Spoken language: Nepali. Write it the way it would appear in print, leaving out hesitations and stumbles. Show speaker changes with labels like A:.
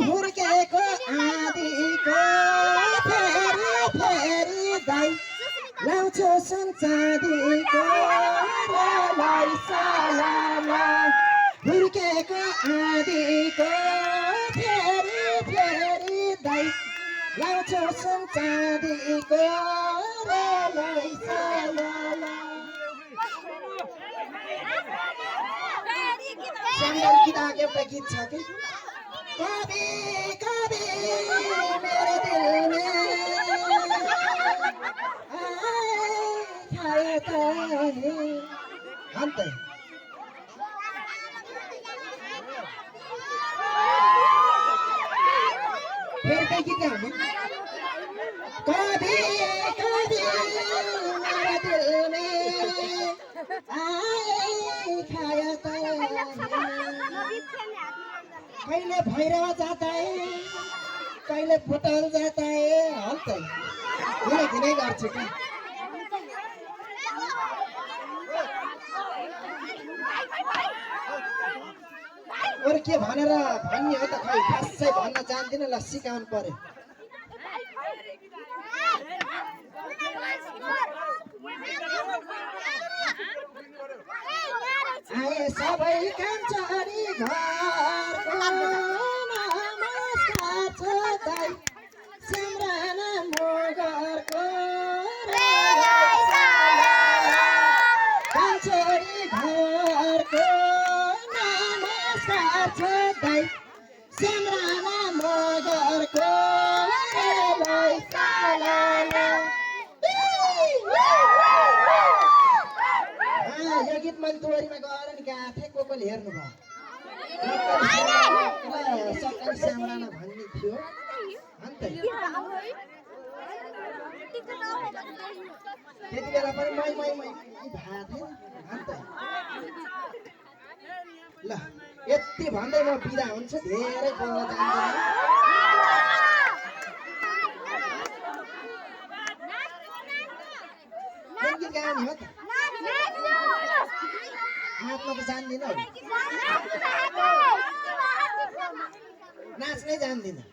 A: हुर्केको आँधीको फेरि फेरि दाइ लाउँछु सुन चाँदीको रेलाई सालामा हुर्केको आँधीको फेरि फेरि दाइ लाउँछु सुन चाँदीको रेलाई सालामा स्याम्बल गीत एउटा गीत छ कि कभी कभी मेरो दिल में आए था अन्त फेरि त्यही गीत गाउने कभी कभी मेरो दिल में आए खाया था कहिले भैरवा जाता है कहिले भुटान जाता है अन्त घिनै घिनै गर्छु कि अरू के भनेर भन्ने हो त खै खासै भन्न जान्दिनँ ल सिकाउनु पर्यो आए सबै काम छोडी घरको नमस्कार छ दाइ सिमराना मगरको काम छोडी घरको नमस्कार छ दाइ सिमराना मगरको रेलाई सालामा यो गीत मैले तोरीमा गएर नि गएको थिएँ को कोले हेर्नुभयो सरकारी स्यामराना भन्ने थियो अन्त त्यति बेला पनि मै भएको थियो अन्त ल यति भन्दै म बिदा हुन्छु धेरै बोल्न जान्दिनँ कुन गीत गाउने हो त नाच्न त जान्दिनँ नाच्नै जान्दिनँ